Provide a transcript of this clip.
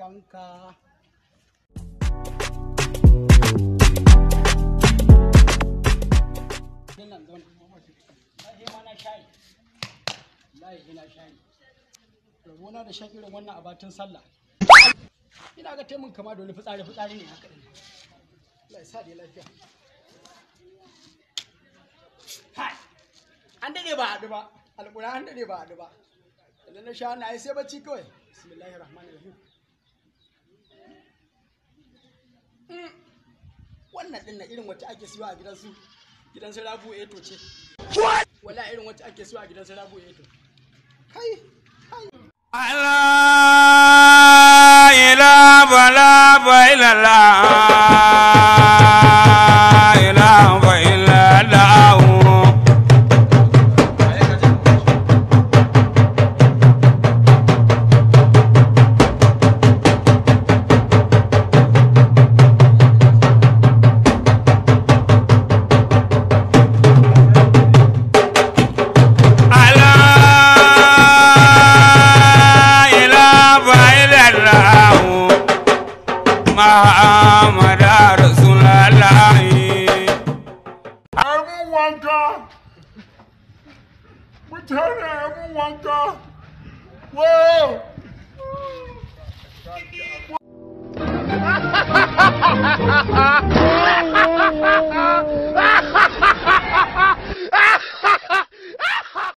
Wankanka. Nan zauna. Ai ma na shayi. Wallahi ina shayi. Rabona da shan irin wannan abatin sallah. Ina ga taimun kama da wani fitsari fitsari ne haka din. Allah ya sa dai lafiya. Hai! An dade ba haɗu ba. Alƙura an dade ba haɗu ba. Idan na sha na ai sai bacci kawai. Bismillahir Rahmanir Rahim. Wannan din na irin wacce ake siyo a gidansu gidan su Rabu Eto ce. Wala irin wacce ake siyo a gidan su Rabu Eto. Kai kai. La ilaha illallah, ilaha illallah. Muhammad Rasulullah. Ai mun wanka. Mutane ai mun wanka. Wow!